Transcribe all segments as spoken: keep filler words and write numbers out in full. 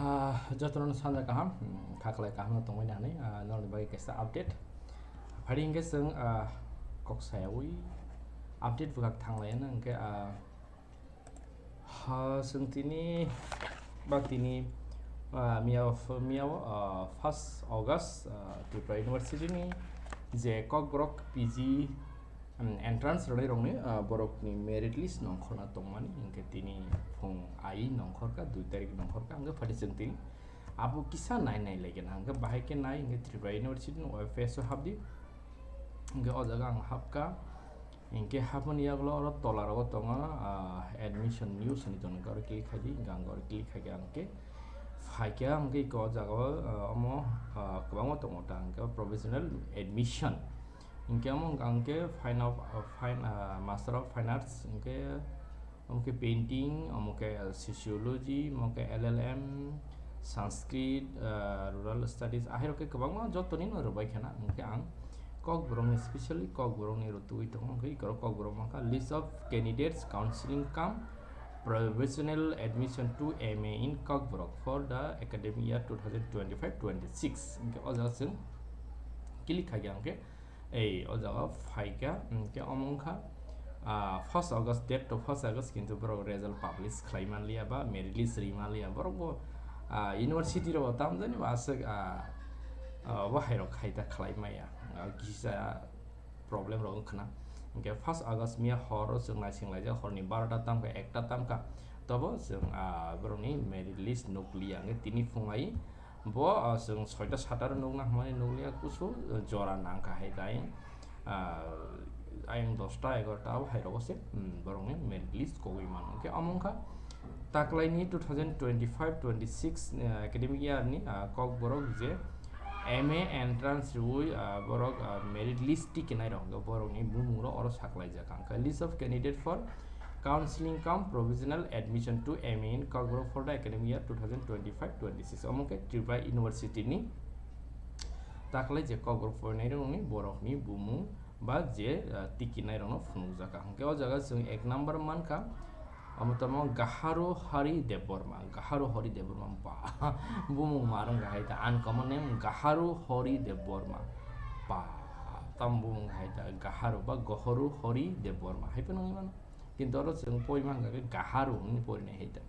Ah, jotono sanja kaham, hmm, khaklai kaham no tongmani hinwi, ah, norokni bagwi kaisa update. Phari hwnkhe chwng, ah, kok sayawi update bwkhak thanglaiya hwnkhe, ah, ha, chwng tini, ba tini, ah, miya, miya o, ah, first August, ah, Tripura University ni je Kokborok P G, um, entrance rwnairokni, ah, borokni merit list nongkhorna tongmani, hwnkhe tini phung ai nongkhorkha, dui tarik nongkhorkha, hwnkhe phati chwng tini abo kisa nai nai laikha na, hwnkhe bahai khe nai, hwnkhe Tripura University ni web page o habdi, hwnkhe o jaga ang habkha, hwnkhe habmani yagulo oro tola rogo tongo, ah, admission news hinwi tongo, hwnkhe oro click khaidi, hwnkhe ang oro click khaikhe ang khe phaikha, hwnkhe iko o jaga o, ah, omo, ah, kwbangma tongo ta, hwnkhe provisional admission. Hwnkhe omo wngkha hwnkhe fine of, uh, fine, uh, Master of Fine Arts, hwnkhe omo khe painting, omo khe, uh, sociology, omo khe L L M, Sanskrit, uh, Rural Studies, ahai rok khe kwbangma jotoni no rwbai khana, hwnkhe ang Kokborokni, specially Kokborokni rw twi tongo, hwnkhe ikorok Kokborok mankha list of candidates counseling cum provisional admission to M A in Kokborok for the academic year two thousand twenty-five twenty-six, hwnkhe o jaga chwng click khaikhe ang khe Ei, o jaga phaikha, hwnkhe omo wngkha, ah, first August, date to first August, kintu borok result publish khlai manliya ba merit list ri manliya. Borok bo, ah, university rok bo tamjani bo aswk, ah, ah, bo hai rok khai ta khlai maya. Ah, kisa problem rok wngkhna. Hwnkhe first August miya horo chwng naising laijak, horni barota tamkha, ekta tamkha. Tobo chwng, ah, borokni merit list nukliya. Hwnkhe tini phung ai Bo, ah, chwng soita sata rw nukna hwnmani nukliya, kusu, ah, jora nangkha hai tai. Ah, ayang dosta egarota abo hai rogo se, hmm, borokni merit list kogwi mano. Hwnkhe omo wngkha taklaini two thousand twenty-five twenty-six, ah, academic year ni, ah, Kokborok je M A entrance rwui, ah, borok, ah, merit list tikinai rok hwnkhe borokni bumung rok oro saklaijak. Hwnkhe list of candidate for counseling cum provisional admission to M A in Kokborok for the academic year two thousand twenty-five twenty-six. Omo khe Tripura University ni taklai je Kokborok phorinai rokni borokni bumung ba je, ah, tikinai rokno phunukjak. Hwnkhe o jaga chwng ek number mankha, omo tamo Gaharu Hari Debbarma, Gaharu Hari Debbarma ba bumung ma rwngkha hai ta, uncommon name Gaharu Hari Debbarma ba, tam bumung hai ta Gaharu ba Gohoru Hari Debbarma hai phano wngwi mano. Kintu oro chwng pori mankha khe Gaharu hinwi porinai hai ta.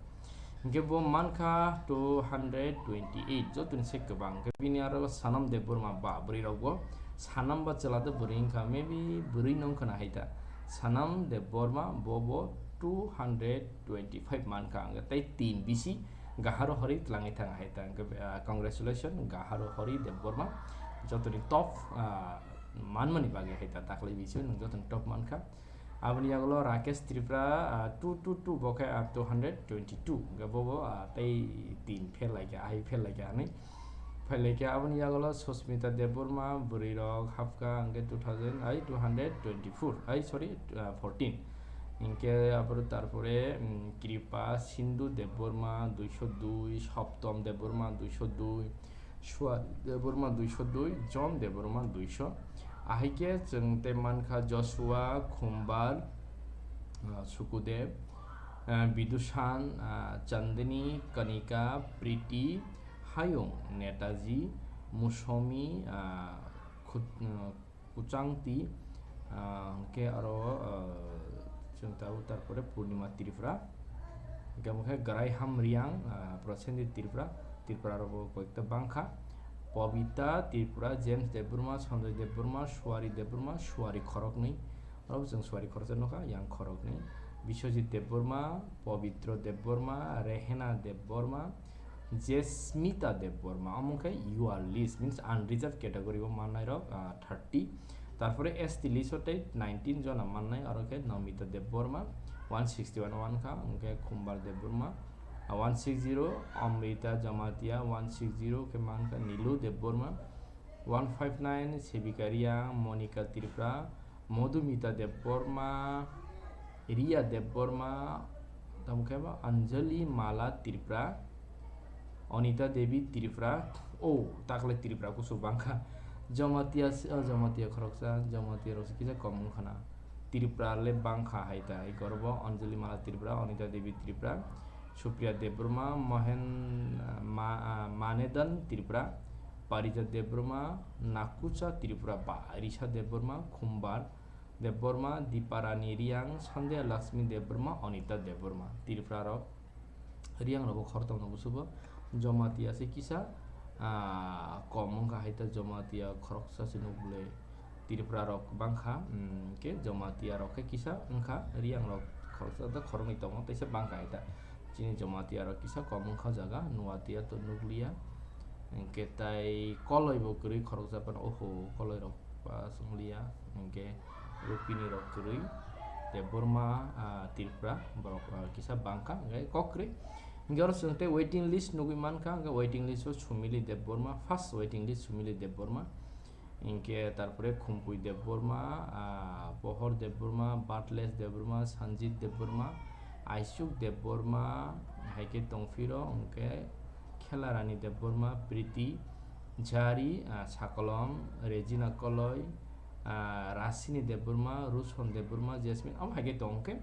Hwnkhe bo mankha two hundred twenty-eight, jotoni se kwbang. Hwnkhe bini aro Sanam Debbarma ba bwrwi rok bo, Sanam ba chwla de bwrwi wngkha, maybe bwrwi no wngkha na hai ta. Sanam Debbarma bo bo two hundred twenty-five mankha, hwnkhe tei tin bisi Gaharu Hari twlangwi thang hai ta. Hwnkhe, ah, congratulations Gaharu Hari Debbarma, jotoni top, ah, manmani bagwi hai ta, dakhli bisi nwng jotoni top mankha. Aboni yagulo Rakesh Tripura, ah, two two two, bo khe, ah, two hundred twenty-two. Hwnkhe bo bo, ah, tei tin fail laikha, ahai fail laikha hinwi. Fail laikha aboni yagulo Susmita Debbarma, bwrwi rok hapkha hwnkhe two thousand, ai, two hundred twenty-four, ai, sorry, ah, fourteen. Hwnkhe aboro tarpore, mm, Kripa Sindhu Debbarma, duisho dui, Soptom Debbarma, duisho dui, Suari Debbarma duisho dui, John Debbarma duisho. Ahai khe chwng tei mankha Joshua, Khumbar, ah, Sukudev, ah, Bidushan, ah, Chandni, Kanika, Priti, Hayung, Netaji, Musomi, ah, Khut-, ah, Kuchangti, ah, hwnkhe aro, ah, chwng tabuk tarpore Purnima Tripura, hwnkhe omo khe Graiham Riang, ah, Prosenjit Tripura, Tripura rok bo koikta bangkha, Pobita Tripura, James Debbarma, Sanjoy Debbarma, Suari Debbarma, Suari khoroknwi, oro bo chwng Suari khoroksa nukha, yang khoroknwi, Biswajit Debbarma, Pobitro Debbarma, Rehena Debbarma, Jesmita Debbarma, omo khe U R list, means unreserved category o mannai rok, ah, thirty. Tarpore S T list o tei nineteen jona mannai, aro khe Namita Debbarma, one sixty-one one kha, hwnkhe Khumbar Debbarma, ah, one six zero, Amrita Jamatia, one six zero khe mankha Nilu Debbarma, one five nine, Sebika Riang, Monika Tripura, Modumita Debbarma, Riya Debbarma, tamo khe ba Anjali Mala Tripura, Anita Devi Tripura, o, takle Tripura kusu bangkha. Jamatia se, o, Jamatia khoroksa, Jamatia rok se kisa kom wngkha na. Tripura le bangkha hai ta, hai korobo Anjali Mala Tripura, Anita Devi Tripura, Supriya Debbarma, Mohen, Ma-, ah, Manedan Tripura, Parijat Debbarma, Nakucha Tripura ba Risa Debbarma, Khumbar Debbarma, Diparani Riang, Sandhya Lakshmi Debbarma, Anita Debbarma. Tripura rok Riang rogo khorokthom no busugo. Jamatia se kisa, ah, kom wngkha hai ta Jamatia khoroksa se nukle Tripura rok bangkha, mm, ke Jamatia rok khe kisa wngkha, Riang rok khoroksa da khoroknwi tongo, teisa bangkha hai ta. Chini Jamatia rok kisa kom wngkha o jaga, Nuatia to nukliya. Hwnkhe tai Koloi bo kwrwi khoroksa phano, oho, Koloi rok pass wnglia, hwnkhe Rupini rok kwrwi, Debbarma, ah, Tripura, borok, ah, kisa bangkha, hwnkhe kok kwrwi. Hwnkhe oro chwng tei waiting list nugwi mankha, hwnkhe waiting list o Sumili Debbarma, first waiting list Sumili Debbarma, hwnkhe tarpore Khumpui Debbarma, ah, Pohor Debbarma, Bartles Debbarma, Sanjit Debbarma, Aisuk Debbarma, hai khe tongphiro, hwnkhe Khelarani Debbarma, Priti Jari, ah, Sakolom, Regina Koloi, ah, Rasini Debbarma, Ruson Debbarma, Jasmine, abo hai khe tong khe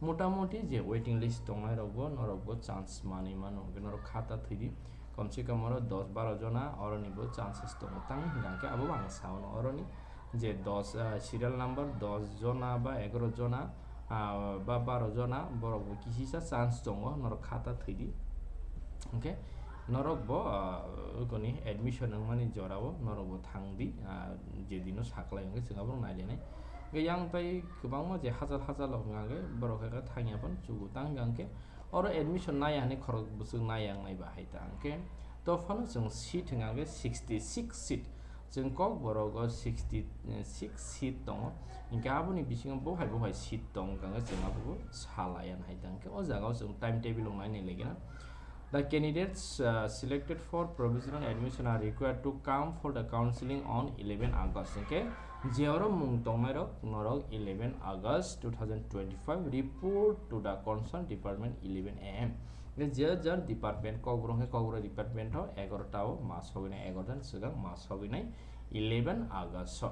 motamoti je waiting list tongnai rokbo norokbo chance manwi mano, hwnkhe norok khata thwidi, komse kom oro dos baro jona oronibo chances tongo, tang hwnkhe abo ang sao no oroni je dos, ah, serial number dos jona ba egaroh jona, ah, ba baro jona borok bo kisisa chance tongo, norok khata thwidi. Hwnkhe norok bo, ah, koni admission wngmani jorao norok bo thangdi, ah, je dino saklai hwnkhe chwng abono nailainai. Hwnkhe yang tai kwbangma je hajar hajar rok hwnkhe borok khe thangya phano chugo, tang hwnkhe oro admission naiya hinwi khorok bwswk naiya wngnai ba hai ta hwnkhe. To phano chwng seat hwnkha khe sixty six seat. Chwng Kokborok o sixty six seat tongo. Hwnkhe aboni bisingo bo hai bo hai seat tong wngkha khe chwng abo salaiya hai ta hwnkhe. O jaga o chwng time table rok nainai lagi na. The candidates, uh, selected for provisional admission are required to come for the counseling on eleven August. Hwnkhe je oro mung tongnai rok norok eleven August two thousand twenty-five report to the concerned department eleven A M. Hwnkhe je jar department, Kokborok hwnkhe Kokborok department o egaroh ta o ma sogwi nai, egaroh ta ni swkang ma sogwi nai eleven August o.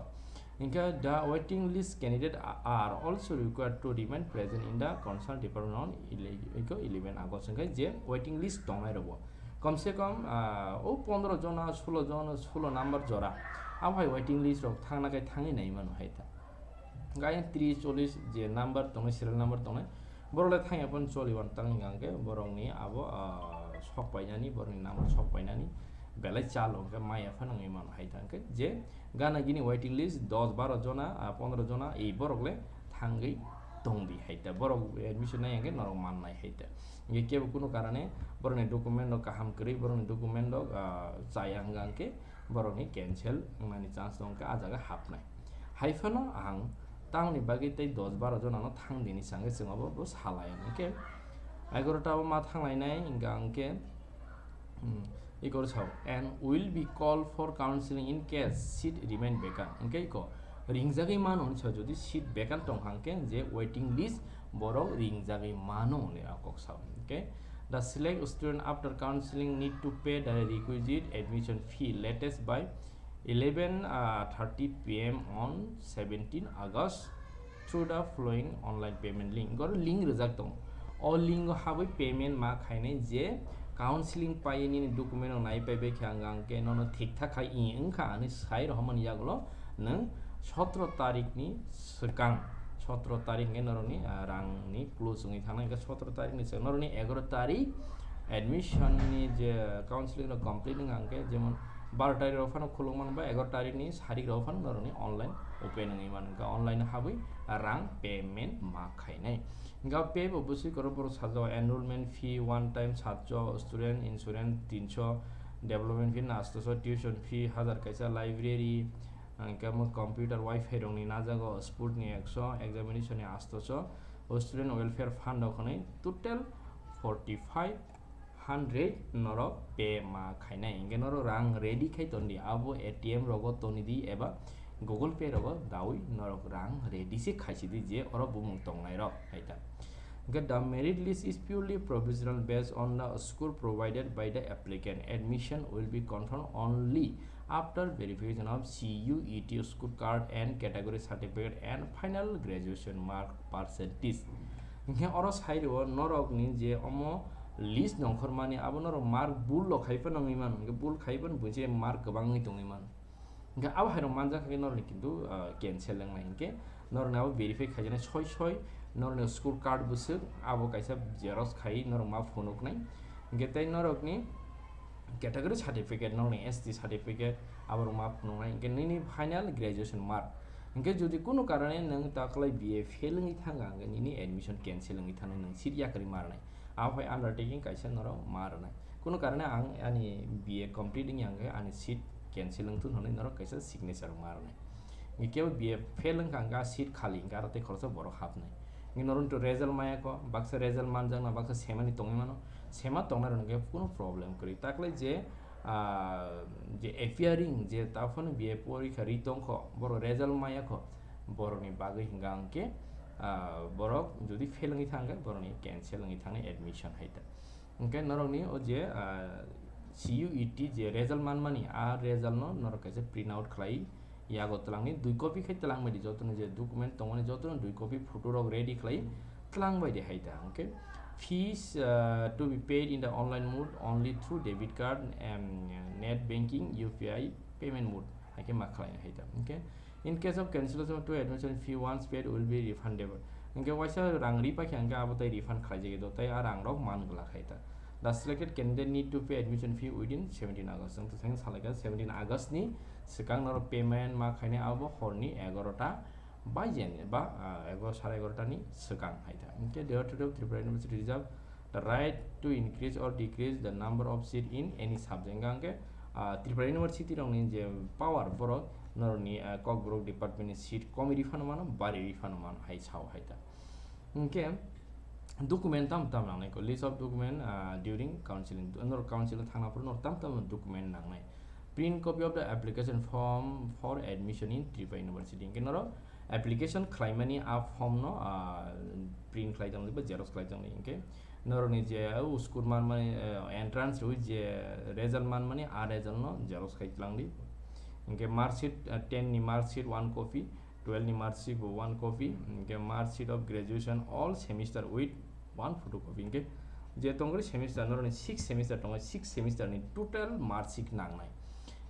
Hwnkhe the waiting list candidate are also required to remain present in the concerned department on ele-, eleven August. Hwnkhe je waiting list tongnai rok bo komse kom, ah, o pondro jona, sulo jona, sulo number jora, abo hai waiting list rok thangna khe thangwi nai mano hai ta. Hwnkhe ayang tris, chollis je number tongnai, serial number tongnai, borok le thangya phano choli wan tang hwnkha hwnkhe borokni abo, ah, sok painani, borokni number sok painani belai chalo hwnkhe maya phano wngwi mano hai ta. Hwnkhe je gana gini waiting list dos baro jona, ah, pondro jona, ei borok le thangwi tongdi hai ta. Borok admission nai hwnkhe norok mannai hai ta. Hwnkhe kebo kunu karane borokni document rok kaham kwrwi, borokni document rok, ah, chaya hwnkha hwnkhe borokni cancel wngnani chance tongo, hwnkhe ah jaga hapnai. Hai phano ang tamoni bagwi tei dos baro jonano thang dini sa hwnkhe chwng abo bo salai hwnkhe egaroh ta o ma thanglainai hwnkha hwnkhe, hmm, egaroh sao, "And will be called for counseling in case seat remain vacant." Hwnkhe iko ringjagwi mano hinwi sao, jodi seat vacant tong hwnkhe je waiting list borok ringjagwi mano hinwi a kok sao. Hwnkhe the select student after counseling need to pay the requisite admission fee latest by eleven, uh, thirty P M on seventeen August through the following online payment link. Goro link rijak tongo. O link o habwi payment ma khainai je counseling pai nini document rok nai pai bai khe ang, ang khe nono thik thak khai i wngkha ani sai rohormani yagulo nwng sotro tarik ni swkang, sotro tarik hwnkhe norokni, ah, rang ni close wngwi thangnai, hwnkhe sotro tarik ni swkang norokni egaroh tarik admission ni je counseling rok complete wngkha hwnkhe, jemon baro tarik rok phano khuluk man ba egaroh tarik ni sarik rok phano norokni online open wngwi mano, hwnkhe online habwi rang payment ma khainai. Hwnkhe pay bo bwswi kwrwi borok sajao, enrollment fee one time satso, student insurance tinso, development fee nastoso, tuition fee hajar kaisa, library, hwnkhe omo computer, wifi rokni najago, sport ni ekso, examination ni astoso, student welfare fund rok hwnwi total forty five hundred norok pay ma khainai, hwnkhe norok rang ready khai tondi, abo A T M rogo tonidi eba Google Pay rogo dawi norok rang ready se khaisidi, je oro bumung tongnai rok hai ta. Hwnkhe the merit list is purely provisional based on the score provided by the applicant. Admission will be confirmed only after verification of C U E T scorecard and category certificate and final graduation mark percentage. Hwnkhe oro sai rwo norokni je omo list nongkhormani abo norok mark bul lo khai phano wngwi mano, hwnkhe bul khai phano buinse mark kwbang wngwi tongwi mano. Hwnkhe abo hai rok manjak khe norokni kintu, ah, cancel wngnai, hwnkhe norokni abo verify khaijaknai soi soi, norokni school card bwswk abo kaisa xerox khai norok ma phunuknai. Hwnkhe tei norokni category certificate, norokni S T certificate, abo rok ma phunuknai. Hwnkhe nini final graduation mark. Hwnkhe jodi kunu karone nwng taklai B A fail wngwi thangkha, hwnkhe nini admission cancel wngwi thangnai, nwng seat yakarwi marnai. Abo hai undertaking kaisa norok ma rwnai. Kunu karone ang ani B A complete wngya hwnkhe ani seat cancel wngthun hwnwi norok kaisa signature ma rwnai. Hwnkhe kebo B A fail wngkha hwnkhe a seat khali hwnkhe aro tei khoroksa borok hapnai. Hwnkhe norok to result maya kho, baksa result manjakna baksa semani tongwi mano. Sema tongna rwngkhe kunu problem kwrwi. Taklai je, ah, je appearing je taphano B A porikha ri tongkho, borok result maya kho, borokni bagwi hwnkha hwnkhe, ah, borok jodi fail wngwi thangkhe borokni cancel wngwi thangnai admission hai ta. Hwnkhe norokni o je, ah, C U E T je result manmani, a result no norok kaisa print out khlai yago twlangni dui copy khai twlang bai di, jotono je document tongmani jotono dui copy photo rok ready khlai twlang bai di hai ta. Hwnkhe fees, ah, to be paid in the online mode only through debit card, em, net banking, U P I payment mode hai khe ma khlai hai ta. Hwnkhe in case of cancellation of two admission fee once paid will be refundable. Hwnkhe waisa rang ri paikha hwnkhe abo tai refund khlai jagwi do, tai a rang rok man glak hai ta. The selected candidate need to pay admission fee within seventeen August. Ang to thang salaikha seventeen August ni swkang norok payment ma khainai abo horni egarota bai jen ba, ah, ego sare egarota ni swkang hai ta. Hwnkhe the authority of Tripura University reserve the right to increase or decrease the number of seat in any subject. Hwnkhe, ah, Tripura University rokni je power borok norokni, ah, kokborok department ni seat komi ri phano mano, bari ri phano mano hai sao hai ta. Hwnkhe document tam tam nangnai ko, list of document, ah, during counseling. Norok counseling thangna phuru norok tam tam document nangnai. Print copy of the application form for admission in Tripura University. Hwnkhe norok application khlaimani a form no, ah, print khlai tongdi ba xerox khlai tongdi. Hwnkhe norokni je, ah, school manmani, ah, entrance rwi je result manmani a result no xerox khai twlangdi. Hwnkhe mark sheet, ah, ten ni mark sheet one copy, twelve ni mark sheet bo one copy, hwnkhe mark sheet of graduation all semester with one photocopy. Hwnkhe je tongkhe semester, norokni six semester tongo, six semester ni total mark sheet nangnai.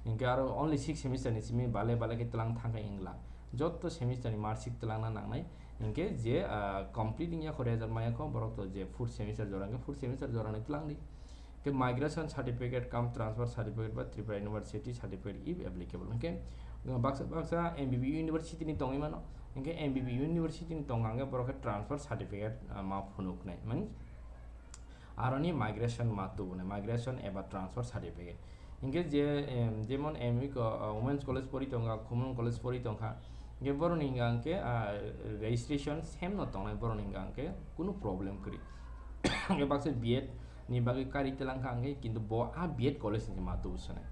Hwnkhe aro only six semester ni simi bale bale khe twlang thangkha wngla. Jotto semester ni mark sheet twlangna nangnai. Hwnkhe je, ah, complete wngya kho, result maya kho, borok to je fourth semester jora hwnkhe fourth semester jora ni twlangdi. Hwnkhe migration certificate cum transfer certificate ba Tripura University certificate if applicable. Hwnkhe baksa baksa M B B University ni tongwi mano. Hwnkhe M B B University ni tong hwnkhe borok khe transfer certificate, ah, ma phunuknai. Mani aroni migration ma tubunai, migration eba transfer certificate. Hwnkhe je, em, jemon M U ko, ah, Women's College pori tongkha, Khumulwng College pori tongkha. Hwnkhe boroni hwnkha hwnkhe, ah, registration same no tongnai, boroni hwnkha hwnkhe kunu problem kwrwi. Hwnkhe baksa B Ed ni bagwi kari twlang kha hwnkhe, kintu bo a B Ed college ni ma tubu sanai.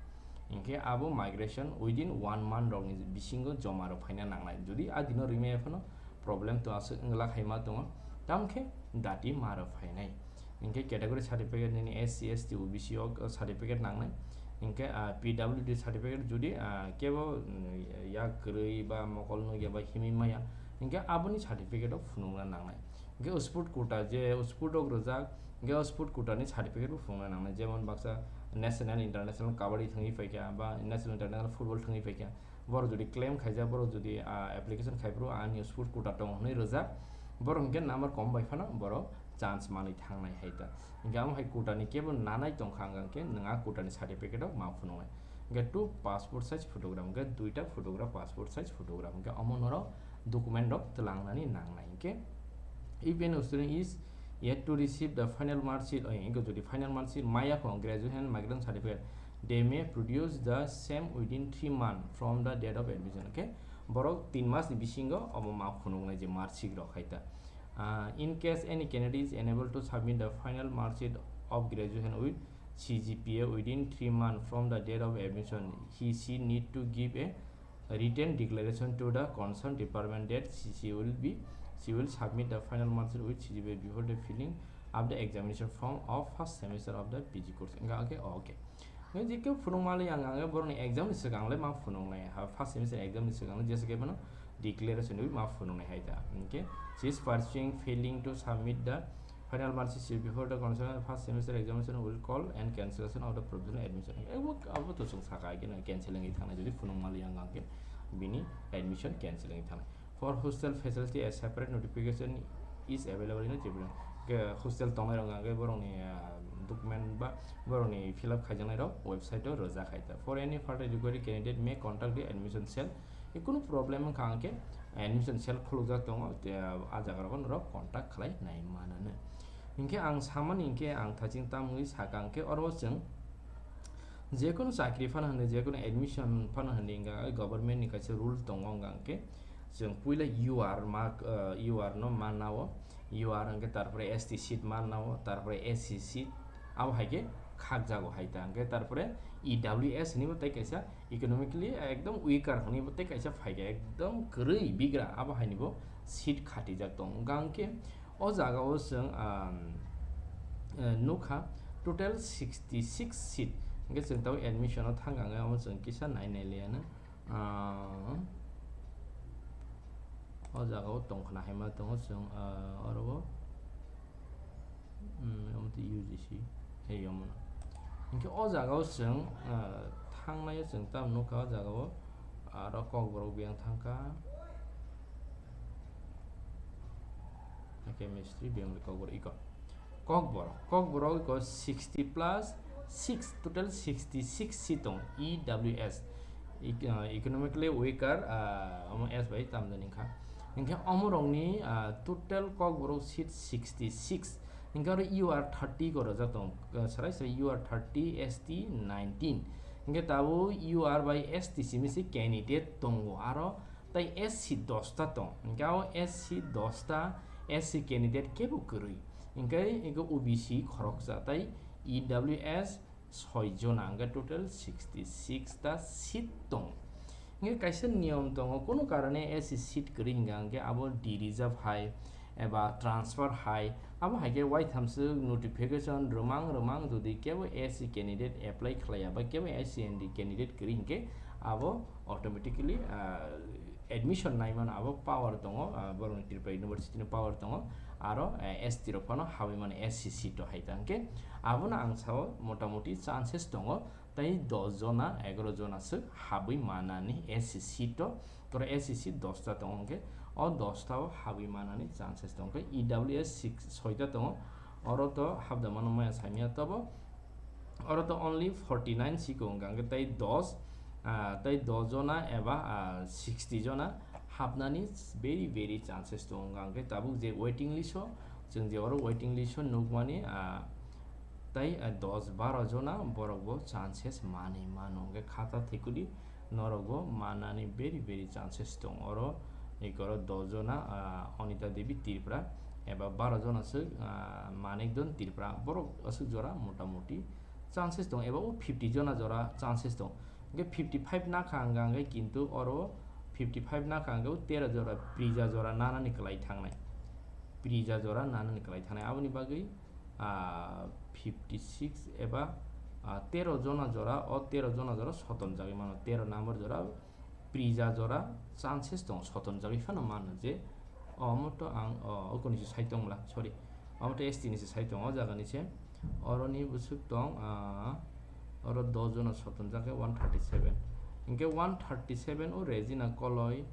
Hwnkhe abo migration within one month rokni bisingo joma rok phaina nangnai. Jodi a dino rimaya phano problem to aswk wngla khaima tongo, tamkhe dati ma rok phainai. Hwnkhe category certificate nini S C, S T, O B C o certificate nangnai. Hwnkhe, ah, P W D certificate jodi, ah, kebo, mm, yak kwrwi ba mokol nukya ba himwi maya, hwnkhe aboni certificate o phunukna nangnai. Hwnkhe sport quota, je sport rok rwjak, hwnkhe o sport quota ni certificate bo phunukna nangnai, jemon baksa national, international kabaddi thangwi paikha ba national, international football thangwi paikha, borok jodi claim khaijak, borok jodi, ah, application khai phuru ani sport quota tongo hwnwi rwjak, borok hwnkhe number kom bai phano borok chance manwi thangnai hai ta. Hwnkhe amo hai quota ni kebo nanai tongkha, hwnkhe nwng a quota ni certificate o ma phunuknai. Hwnkhe two passport size photograph, hwnkhe duita photograph, passport size photograph, hwnkhe omo norok document rok twlangnani nangnai. Hwnkhe if any student is yet to receive the final mark sheet, oi, hwnkhe jodi final mark sheet maya kho, graduation migrant certificate, they may produce the same within three months from the date of admission. Hwnkhe borok tin mas ni bisingo omo ma phunuknai je mark sheet rok hai ta. Ah, in case any candidate is unable to submit the final mark sheet of graduation with C G P A within three months from the date of admission, he, she need to give a written declaration to the concerned department that she, she will be, she will submit the final mark sheet with C G P A before the filling of the examination form of first semester of the P G course. Hwnkha, okay, okay. Hwnkhe je kebo phunukma le ang, ang borokni exam ni swkang le ma phunuknai, ha, first semester exam ni swkang le jesa khe bono declaration rwi ma phunuknai hai ta. Hwnkhe she is pursuing failing to submit the Final mark sheet before the consolidation first semester examination will call and cancellation of the provisional admission. Abo, abo to chwng saka, khe cancel wngwi thangnai, jodi phunuk maliya hwnkha khe bini admission cancel wngwi thangnai. For hostel facility, a separate notification is available in Tripura. Khe hostel tongnai rok hwnkha khe borokni, ah, document ba borokni fill up khaijaknai rok website o rwjak hai ta. For any further inquiry, candidate may contact the admission cell. Kunu problem wngkha hwnkhe admission cell khulukjak tongo, te, ah, jaga rogo norok contact khlai nai manano. Hinkhe ang samani hinkhe ang thaching tamwi saka hinkhe oro chwng jekunu chakri phano hwnwi, jekunu admission phano hwnwi, hwnkha government ni kaisa rule tongo, hwnkha hinkhe chwng puila U R ma, ah, U R no manna o, U R hinkhe tarpore S T seat manna o, tarpore S C seat, abo hai khe khakjago hai ta. Hinkhe tarpore E W S hwnwi bo tei kaisa economically ekdom weaker hwnwi bo tei kaisa phaikha, ekdom kwrwi bigra, abo haini bo seat khatijak tongo. Hwnkha hinkhe o jaga o chwng, ah, eh, nukha total sixty six seat. Hinkhe chwng tabuk admission o thangkha, hinkhe omo chwng kisa nai nai liya no. Ah, o jaga o tongkhna hai ma tongo chwng, ah, oro o, hmm, omo twi U G C, hey, omo no. Hinkhe o jaga o chwng, ah, thangnai o chwng tam nukha o jaga o, aro Kokborok biyang thangkha. Chemistry, Bengali, Kokborok, iko. Kokborok, Kokborok iko sixty plus six, total sixty six seat tong, E W S. Ec-, ah, economically weaker, ah, omo S bai tamjani kha. Hinkhe omorokni, ah, total Kokborok seat sixty six. Hinkhe oro U R thirty ko rwjak tong, ah, sarai sarai U R thirty, S T nineteen. Hinkhe tabuk U R bai S T simi se candidate tongo, aro tai S C dosta tong. Hinkhe o S C dosta, S C candidate kebo kwrwi. Hinkhe iko O B C khoroksa tai E W S soi jona, hinkhe total sixty six ta seat tong. Hinkhe kaisa niyom tongo, kunu karone S C seat kwrwi hinkha hinkhe abo de-reserve hai eba transfer hai, abo hai khe waithamswk notification rwmang rwmang jodi kebo S C candidate apply khlaiya ba kebo S C N D candidate kwrwi hinkhe abo automatically, ah, admission naimano abo power tongo, ah, borokni Tripura University ni power tongo, aro, eh, S T rok phano habwi mano S C seat o hai ta hinkhe abono ang sao motamoti chances tongo, tei dos jona, egaroh jona swk habwi manani S C seat o, toro S C seat dosta tongo hinkhe o dosta o habwi manani chances tongo, hinkhe E W S six, soita tongo, oro to habda mano maya saimya tobo. Oro to only forty nine siko wngkha, hwnkhe tei dos, ah, tei dos jona eba, ah, sixty jona hapnani very, very chances tongo, hwnkha hwnkhe tabuk je waiting list o, chwng je oro waiting list o nukmani, ah, tei, ah, dos baro jona borok bo chances manwi mano, hwnkhe khata thikudi norok bo manani very, very chances tongo. Oro, eko oro dos jona, ah, Anita Devi Tripura, eba baro jona swk, ah, Manik Don Tripura, borok aswk jora motamoti chances tongo, eba o fifty jona jora chances tongo. Hwnkhe fifty five nakha hwnkha hwnkhe kintu oro fifty five nakha hwnkhe o tero jora, Prija jora nanani kwlai thangnai. Prija jora nanani kwlai thangnai. Aboni bagwi, ah, fifty six eba, ah, tero jona jora, o tero jona jora sotonjagwi mano, tero number jora, Prija jora chances tongo, sotonjagwi phano mano je, o, omo to ang, o, okoni se sai tongmla, sorry, omo to S T ni se sai tongo, o jaga ni se, oroni bwswk tong, ah, oro dos jona sotonjak khe one thirty seven, hinkhe one thirty seven o Regina Koloi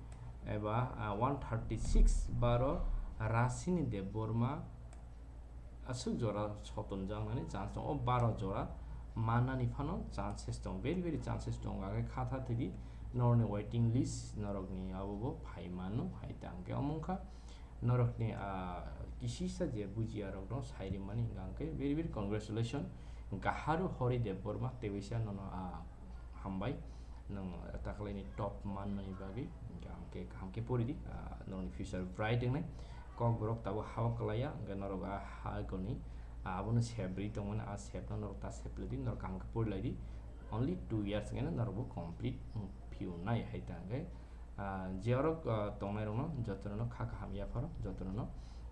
eba, ah, one thirty six baro Rasini Debbarma, aswk jora sotonjaknani chance tongo, o baro jora mannani phano chances tongo, very, very chances tongo. Hwnkhe kha tha thidi norokni waiting list norokni abo bo phai mano hai ta. Hwnkhe omo wngkha norokni, ah, kisisa je bujiya rokno sai rimani, hwnkhe very, very congratulations. Gaharu Hori Debbarma teisa nono, ah, hambai. Nwng takhlaini top manmani bagwi, hwnkhe kaham khe pori di, ah, norokni future bright wngnai. Kokborok tabuk hao kwlaiya, hwnkhe norok a ha goni, ah, abono sep rwi tongmani, a sepno norok ta sep lai di, norok kaham khe pori lai di. Only two years hwnkhe norok bo complete wng phiyo nai hai ta hwnkhe, ah, je orok, ah, tongnai rokno jotono kha kaham yapharo, jotono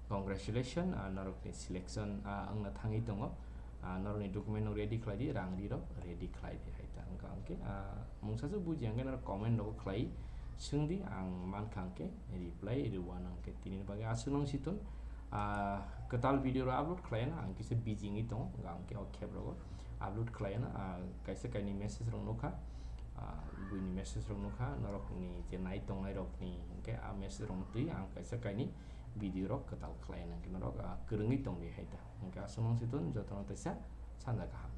congratulations, ah, norokni selection, ah, wngna thangwi tongo. Ah, norokni document no ready khlai di, rang ri rok ready khlai di hai ta. Hwnkha hwnkhe, ah, mungsa se bujiya hwnkhe norok comment rogo khlai swng di, ang mankha hwnkhe reply rwna hwnkhe tini bagwi aswk nung si thung. Ah, Kwtal video rok upload khlai na ang kisa busy wngwi tongo, hwnkhe ang khe o khep rogo upload khlai na, ah, kaisa kaini message rok nukha, ah, buini message rok nukha, norok ni je nai tongnai rok ni hwnkhe a message rok no twi ang kaisa kaini video rok kwtal khlai na, hwnkhe norok, ah, kwrwngwi tongdi hai ta. Hwnkhe aswk nang si tun jotono teisa sanja kaham.